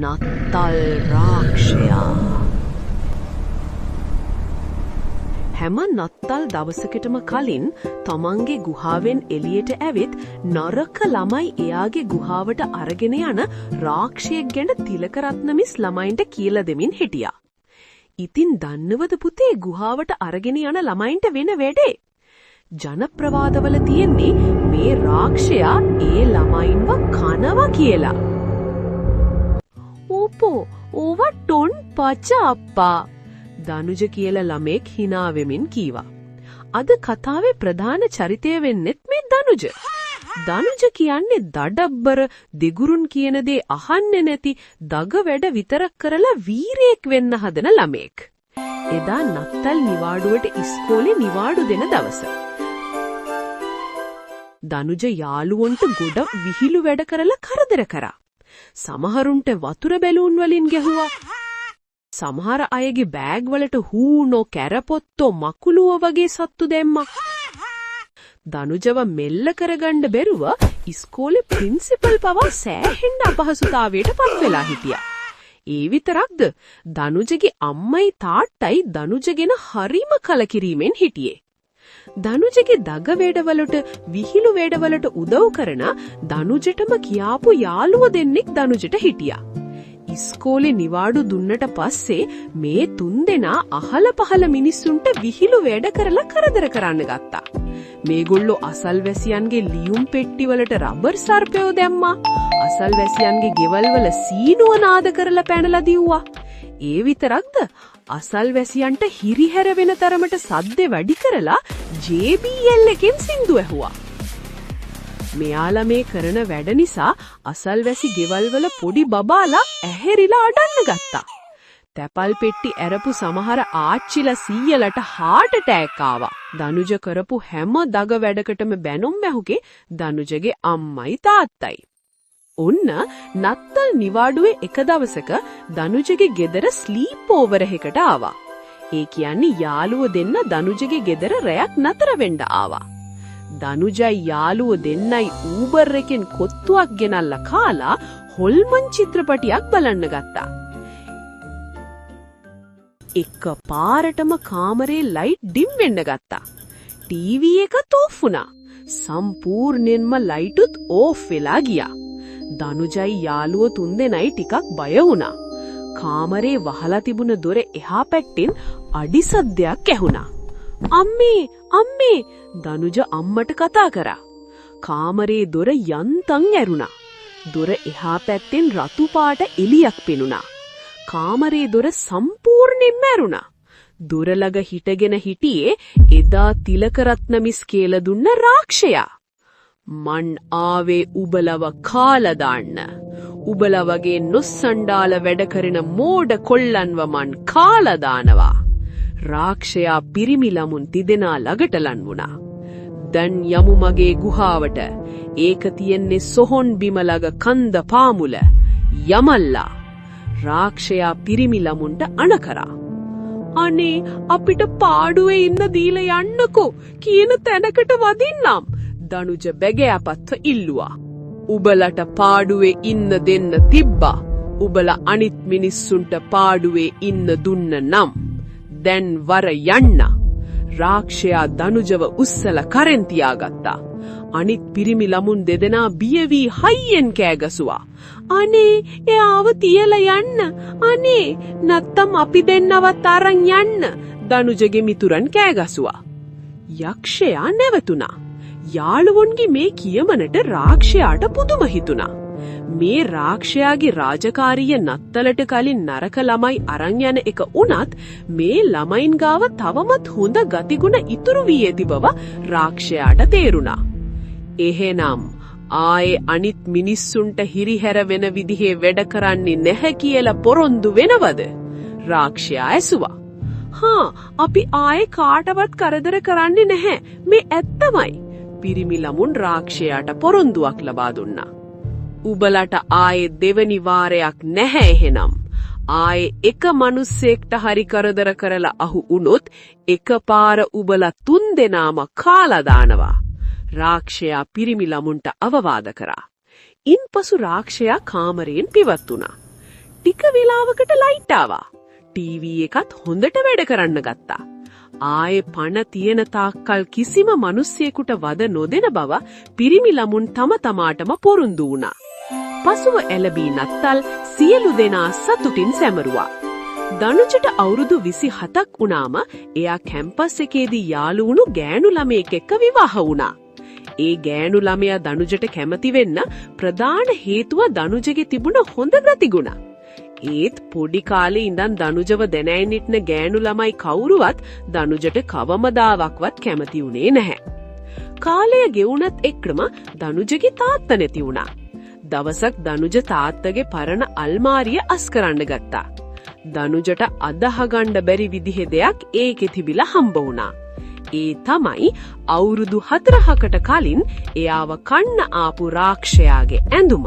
නත්තල් රාක්ෂයා. හැම නත්තල් දවසකටම කලින් තමන්ගේ ගුහාවෙන් එළියට ඇවිත් නරක ළමයි එයාගේ ගුහාවට අරගෙන යන රාක්ෂයෙක් ගැන තිලකරත්න මිස් ළමයින්ට කියලා දෙමින් හිටියා. ඉතින් දන්නවද පුතේ ගුහාවට අරගෙන යන ළමයින්ට වෙන වැඩේ? ජනප්‍රවාදවල තියෙන්නේ මේ රාක්ෂයා ඒ ළමයින්ව කනවා කියලා. ඕපෝ, ඕවා ටොන් පච අප්පා, දනුජ කියලා ළමෙක් හිනා වෙමින් කීවා. අද කතාවේ ප්‍රධාන චරිතය වෙන්නෙත් මේ දනුජ. දනුජ කියන්නේ දඩබ්බර, දෙගුරුන් කියන දේ අහන්නේ නැති, දග වැඩ විතරක් කරලා වීරයෙක් වෙන්න හදන ළමෙක්. එදා නත්තල් නිවාඩුවට ඉස්කෝලේ නිවාඩු දෙන දවස. දනුජ යාළුවන්ට ගොඩ විහිළු වැඩ කරලා කරදර කරා. සමහරුන්ට වතුර බැලූන් වලින් ගැහුවා. සමහර අයගේ බෑග් වලට හූනෝ, කැරපොත්තෝ, මකුලුවෝ වගේ සත්තු දැම්මා. දනුජව මෙල්ල කරගන්න බැරුව ඉස්කෝලේ ප්‍රින්සිපල් පවා සෑහෙන්න අපහසුතාවයට පත් වෙලා හිටියා. ඒ විතරක්ද, දනුජගේ අම්මයි තාත්තයි දනුජ ගැන හරිම කලකිරීමෙන් හිටියේ. දනුජගේ දග වැඩවලට, විහිළු වැඩවලට උදව් කරන දනුජටම කියාපු යාළුවෝ දෙන්නෙක් දනුජට හිටියා. ඉස්කෝලේ නිවාඩු දුන්නට පස්සේ මේ තුන්දෙනා අහල පහල මිනිස්සුන්ට විහිළු වැඩ කරලා කරදර කරන්න ගත්තා. මේගොල්ලෝ අසල්වැසියන්ගේ ලියුම් පෙට්ටිවලට රබර් සර්පයෝ දැම්මා. අසල්වැසියන්ගේ ගෙවල් වල සීනුව නාද කරලා පැනලා දිව්වා. ඒ විතරක්ද, අසල්වැසියන්ට හිරිහැර වෙන තරමට සද්දෙ වැඩි කරලා JBL එකෙන් සින්දු ඇහුවා. මෙයාලා මේ කරන වැඩ නිසා අසල්වැසි ගෙවල් වල පොඩි බබාලා ඇහැරිලා අඬන්න ගත්තා. තැපල් පෙට්ටි ඇරපු සමහර ආච්චිලා සීයලට හાર્ට් ඇටැක් ආවා. දනුජ කරපු හැම දග වැඩකටම බැනුම් ඇහුගේ දනුජගේ අම්මයි තාත්තයි. ඔන්න නත්තල් නිවාඩුවේ එක දවසක දනුජගේ ගෙදර ස්ලීප් ඕවර් එකකට ආවා. ඒ කියන්නේ යාළුවෝ දෙන්න දනුජගේ ගෙදර රැයක් නතර වෙන්න ආවා. දනුජයි යාළුවෝ දෙන්නයි ඌබර් එකෙන් කොත්තුවක් ගෙනල්ලා කාලා හොල්මන් චිත්‍රපටියක් බලන්න ගත්තා. එක පාරටම කාමරේ ලයිට් ඩිම් වෙන්න ගත්තා. ටීවී එකත් ඕෆ් වුණා. සම්පූර්ණයෙන්ම ලයිටුත් ඕෆ් වෙලා ගියා. දනුජයි යාළුවෝ තුන්දෙනයි ටිකක් බය වුණා. කාමරේ වහලා තිබුණ දොර එහා පැත්තෙන් අඩි සද්දයක් ඇහුණා. අම්මේ, අම්මේ, දනුජ අම්මට කතා කරා. කාමරේ දොර යන්තම් ඇරුණා. දොර එහා පැත්තෙන් රතු පාට එළියක් පෙනුණා. කාමරේ දොර සම්පූර්ණයෙන්ම ඇරුණා. දොර ළඟ හිටගෙන හිටියේ එදා තිලකරත්න මිස් කියලා දුන්න රාක්ෂයා. මන් ආවේ උඹලව කාලා දාන්න. උඹලා වගේ නොස්සණ්ඩාල වැඩ කරන මෝඩ කොල්ලන්ව මන් කාලා දානවා. රාක්ෂයා පිරිමි ළමුන් තිදෙනා ළඟට ලන් වුණා. දැන් යමු මගේ ගුහාවට. ඒක තියෙන්නේ සොහොන් බිම ළඟ කන්ද පාමුල. යමල්ලා. රාක්ෂයා පිරිමි ළමුන්ට අණ කරා. අනේ, අපිට පාඩුවේ ඉන්න දීලා යන්නකෝ, කියන තැනකට වදින්නම්, දනුජ බැගෑපත්ව ඉල්ලුවා. උඹලට පාඩුවේ ඉන්න දෙන්න තිබ්බා, උඹලා අනිත් මිනිස්සුන්ට පාඩුවේ ඉන්න දුන්න නම්. දැන් වර යන්න. රාක්ෂයා දනුජව උස්සලා කරෙන් තියාගත්තා. අනිත් පිරිමි ළමුන් දෙදෙනා බිය වී හයියෙන් කෑගසුවා. අනේ, එයාව තියලා යන්න. අනේ, නැත්තම් අපි දෙන්නවත් අරන් යන්න, දනුජගේ මිතුරන් කෑගසුවා. යක්ෂයා නැවතුණා. යාළුවන්ගේ මේ කියමනට රාක්ෂයාට පුදුම හිතුණා. මේ රාක්ෂයාගේ රාජකාරිය නත්තලට කලින් නරක ළමයි අරන් යන එක වුණත්, මේ ළමයින් ගාව තවමත් හොඳ ගතිගුණ ඉතුරු වී ඇති බව රාක්ෂයාට තේරුණා. එහෙනම් ආයේ අනිත් මිනිස්සුන්ට හිරිහැර වෙන විදිහේ වැඩ කරන්නේ නැහැ කියලා පොරොන්දු වෙනවද? රාක්ෂයා ඇසුවා. හා, අපි ආයේ කාටවත් කරදර කරන්නේ නැහැ. මේ ඇත්තමයි. පිරිමි ළමුන් රාක්ෂයාට පොරොන්දුවක් ලබා දුන්නා. උඹලට ආයේ දෙවනි වාරයක් නැහැ එහෙනම්. ආයේ එක මනුස්සයෙක්ට හරි කරදර කරලා අහු වුණොත් එකපාර උඹලා තුන් දෙනාම කාලා දානවා. රාක්ෂයා පිරිමි ළමුන්ට අවවාද කරා. ඉන්පසු රාක්ෂයා කාමරයෙන් පිවත් වුණා. ටික වෙලාවකට ලයිට් ආවා. ටීවී එකත් හොඳට වැඩ කරන්න ගත්තා. ආයේ පණ තියෙන තාක්කල් කිසිම මිනිස්සෙකුට වද නොදෙන බව පිරිමි ළමුන් තම තමාටම පොරුන්දු වුණා. පසුව එළබී නත්තල් සියලු දෙනා සතුටින් සැමරුවා. දනුජට අවුරුදු 27ක් වුණාම එයා කැම්පස් එකේදී යාළු වුණු ගෑනු ළමයෙක් එක්ක විවාහ වුණා. ඒ ගෑනු ළමයා දනුජට කැමති වෙන්න ප්‍රධාන හේතුව දනුජගේ තිබුණ හොඳ ගතිගුණ. ඒත් පොඩි කාලේ ඉඳන් දනුජව දැනගෙන හිටන ගෑනු ළමයි කවුරුවත් දනුජට කවමදාවක්වත් කැමති වුණේ නැහැ. කාලය ගෙවුනත් එක්කම දනුජගේ තාත්තා නැති වුණා. දවසක් දනුජ තාත්තගේ පරණ අල්මාරිය අස් කරන්න ගත්තා. දනුජට අදහගන්න බැරි විදිහේ දෙයක් ඒකේ තිබිලා හම්බ වුණා. ඒ තමයි අවුරුදු 4කට කලින් එයාව කන්න ආපු රාක්ෂයාගේ ඇඳුම.